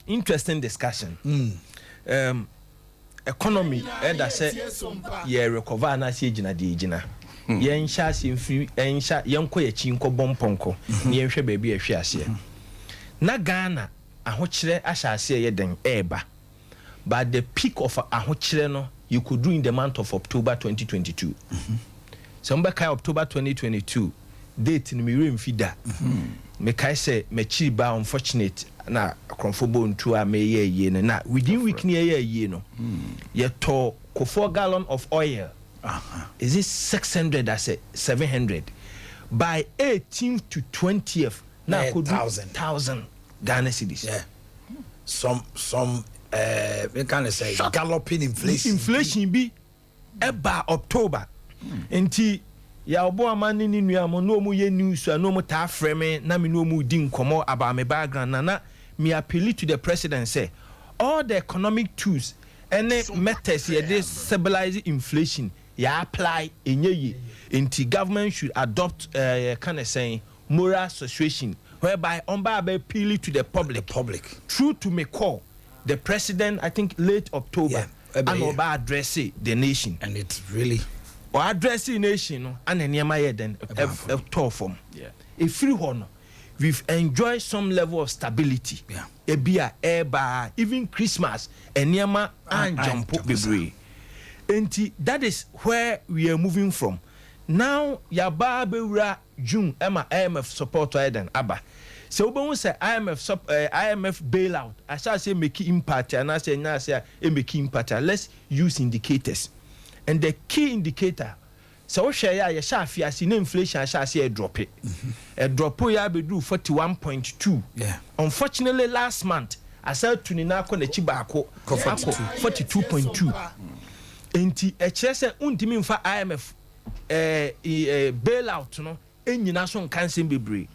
Interesting discussion. Economy ɛda sɛ yɛ recover anaasɛ yɛgyina deɛ yɛgyina. Yɛnhyɛ aseɛ mfiri ɛnhyɛ, yɛnkɔ yɛkyi nkɔbɔ mpɔnkɔ na yɛnhwɛ baabi a yɛhwe aseɛ. Na Ghana ahokyerɛ ahyɛ aseɛ yɛ den ɛɛba, but the peak of ahokyerɛ no yɛkɔduru in the month of October 2022. Sɛ mobɛkae, October 2022 date no, mewerɛ mfi da. Mekae sɛ m'akyiri ba, unfortunate, na akorɔmfo bɔ ntu a meyɛ ayie no, na within week ne yɛyɛ ayie no, yɛtɔ kofoɔ gallon of oil, is it 600 asɛ 700? By 18th to 20th na Na yɛ akɔdu 1,000. 1,000 Ghana cedis. Yeah. Some we can say galloping inflation. Inflation bi ɛba October, nti yàwó ama ne ne nua mo na ɔmo yɛ news a na ɔmo taa frɛ me na me na ɔmo di nkɔmɔ about me background, na me appeal to the president sɛ all the economic tools ɛne methods yɛde stabilize inflation yɛ apply, enye yie, nti government should adopt kind of saying moral suasion whereby ɔnba abɛ appeal to the public. The public. True to me call, the president, I think late October, Yeah, ɛbɛyɛ. ana ɔba address the nation. And it's really Ɔ address the nation no, ana nneɛma yɛ den ɛtɔɔ fam. Efiri hɔ no, we've enjoyed some level of stability. Ebi a ɛɛba, even Christmas nneɛma anjumpo anjumpo. Bebree. Nti that is where we are moving from. Now yaba abɛwura June, ɛma IMF support ayɛ den aba. Sɛ wobɛhu sɛ IMF bailout ahyɛ ase make impact anaasɛ ɛnya ase a ɛmake impact a, let's use indicators, and the key indicator, sɛ wohwɛ yɛ a, yɛhyɛ afe ase na inflation ahyɛ ase ɛdrop. Ɛdrop yɛ abɛduru 41.2. Unfortunately, last month asa tu ne nan akɔ n'akyi baako. Kɔ akɔ 42.2. Nti ɛkyerɛ sɛ wontumi nfa IMF bailout no ɛnyina so nka nsɛm bebree.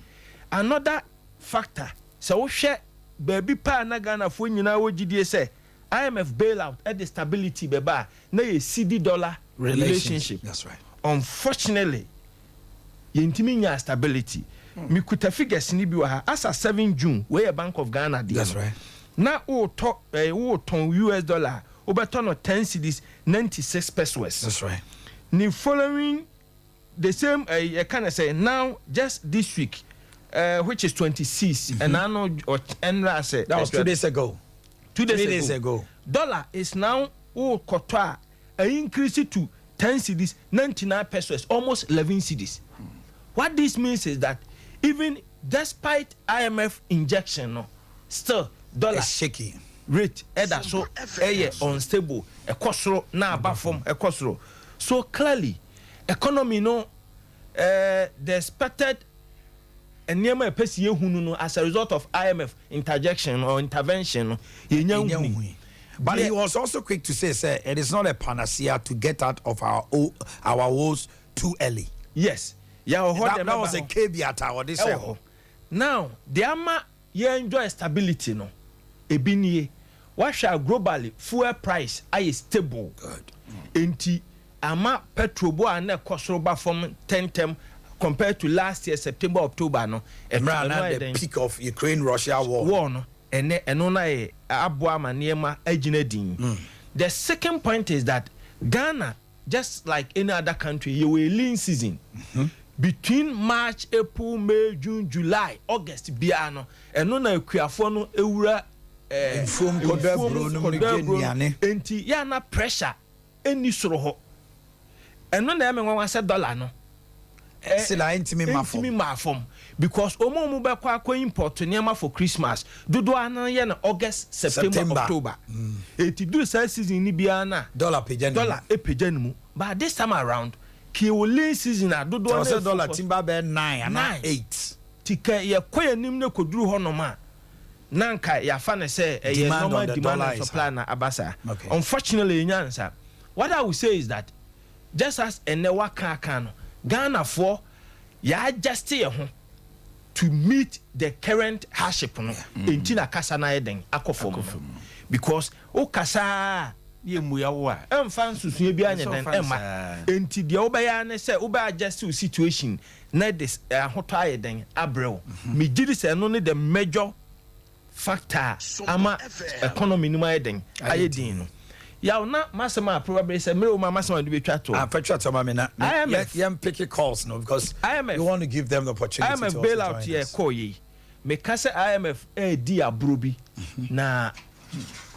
Another factor, sɛ wohwɛ baabi paa na Ghanafoɔ nyinaa wɔ gyidie sɛ IMF bailout ɛde stability bɛba a, na yɛ cedi dollar relationship. That's right. Unfortunately, yɛntumi nya stability. Mikuta figures ni bi wɔ ha asa 7 June, wei yɛ Bank of Ghana deɛ That's no. right. Na wotɔ wotɔn US dollar, wobɛtɔ no 10 cedis 96 pesewas. That's right. Ne following the same yɛka ne sɛ now just this week, which is 26, ɛna no ɛnra sɛ That was 2 days ago. 2 days Three ago. days ago. Dollar is now, wokɔtɔ a, a increase to 10 cedis 99 pesewas, almost 11 cedis. What this means is that even despite IMF injection no, still dollar It's shaky. rate ɛda so ɛyɛ unstable, ɛkɔ soro na aba fam, ɛkɔ soro. So clearly economy no, the expected nneɛma a ɛpɛ si ehunu no as a result of IMF interjection or intervention no, yɛnya Yɛnya nhuni. nhui. But he was also quick to say, it is not a panacea to get out of our woes too early. Yes, yɛwɔ hɔ. That was a caveat I would say. Ɛwɔ hɔ. Now deɛ ama yɛn enjoy stability no ebi nie: wahwɛ a, globally fuel price ayɛ stable. Good. Nti ama petrol bo a na ɛkɔ soro ba fam tɛntɛm compared to last year September, October no. Mmerɛ ɛno na ayɛ the dɛn? peak of Ukraine Russia war. War no, ɛnɛ ɛno na yɛ aboa ama nneɛma agyina din. The second point is that Ghana, just like any other country, yɛwɔ a lean season between March, April, May, June, July, August biara no. Ɛno na akuafoɔ no ewura Mfuom kɔdɔ aburo no mu kɔdɔ gye aburo no. nnuane. Nti yɛana pressure ɛni soro hɔ. Ɛno na ɛmɛ nwanwa sɛ dollar no Sila ntumi ma fam. ntumi ma fam, because ɔmo a ɔmo bɛkɔ akɔ import nneɛma for Christmas dodoɔ ano yɛ no August, September, September. October. Eti duru saa season ni biara na Dollar pagya ne mu. Dollar epagya ne mu. But this time around, kii wɔ lean season a dodoɔ Sɛ no ɔsɛ dollar efocus- timba bɛɛ nine ana Nine. eight. Ti kɛ yɛkɔ yɛn anim ne koduru hɔnom a, na nka yɛafa ne sɛ ɛyɛ Demand on normal the demand dollar and is supply high. na aba saa. Unfortunately, yɛnya nsa. What I will say is that just as ɛnɛ waka aka no, Ghanafoɔ yɛadjust yɛn ho to meet the current hardship no. Enti na kasa no ayɛ den akɔ fam no, because wo kasa yɛ mmua wo a ɛmfa nsusua bi anyɛ Ɛsɛ den ɔfa no ɛma saa. Enti deɛ wobɛyɛ ne sɛ wobɛ adjust wo situation na de ahotɔ ayɛ den abrɛ wo. Megye di sɛ ɛno ne the major factor a ama economy no mu ayɛ den, ayɛ din no. Yaw na masɛm a probably sɛ mmerɛ wo ma masɛm a de bɛtwa to. Ah, fetwa to ma me na IMF. Yɛn pick calls no because IMF. we want to give them the opportunity IMF to also bailout join yɛ us. kɔɔ yi, meka sɛ IMF ɛɛdi aburo bi na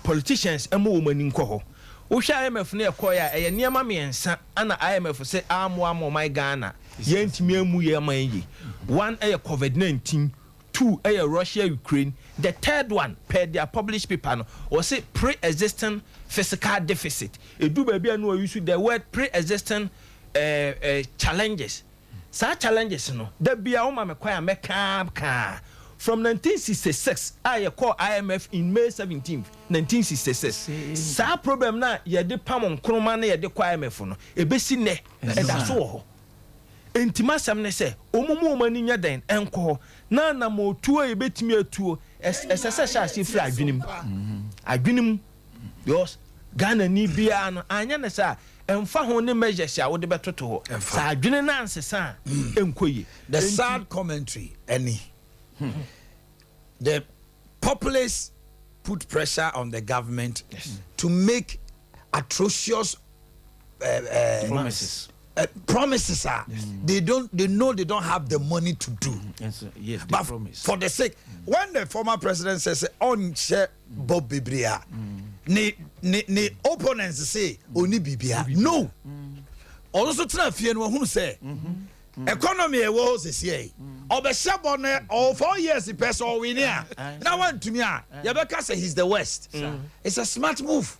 politicians ɛmo wɔn ani nkɔ hɔ. Wohwɛ IMF no ɛkɔɔ yɛ a, ɛyɛ nneɛma mmiɛnsa ana IMF sɛ amoa ama ɔman Ghana yɛntumi amu yɛ ama yɛn yie. One ɛyɛ COVID-19, two ɛyɛ Russia Ukraine, the third one, per their published paper no, wɔsi pre-existing fiscal deficit. Edu baabi a no wɔn use the word pre-existing challenges. Saa challenges no da bia woma me kwan a mɛkaa kaa from 1966 a yɛkɔɔ IMF in May 17, 1966. Saa problem na yɛde pam Nkrumah na yɛde kɔ IMF no, ɛbɛsi nnɛ ɛda so wɔ hɔ. Nti masɛm ne sɛ ɔmo mu ɔmo ani nyɛ dɛn ɛnkɔ hɔ na nam otuo a yɛbɛtumi atuo. Ɛsɛ sɛ hyɛ ase firi adwenem, adwenem, because Ghana ni biara no anyɛ ne sɛ a ɛmfa ho ne measures a wode bɛtoto hɔ. Ɛmfa. Sɛ adwene no ansesa a, ɛnkɔ yie. The sad commentary, any the populace put pressure on the government to make atrocious promises. Promises are they don't, they know they don't have the money to do. Yes, they but promise. For the sake, when the former president says ɔnhyɛ bɔ bebree a, ne opponents say oni bibia no, ɔno nso tena fie no, ɔhunu sɛ economy ɛwɔ hɔ sɛsiɛ yi, ɔbɛhyɛ bɔ no ɔwɔ 4 years pɛ sɛ ɔwin a na wantumi a, yɛbɛka sɛ he's the worst. It's a smart move.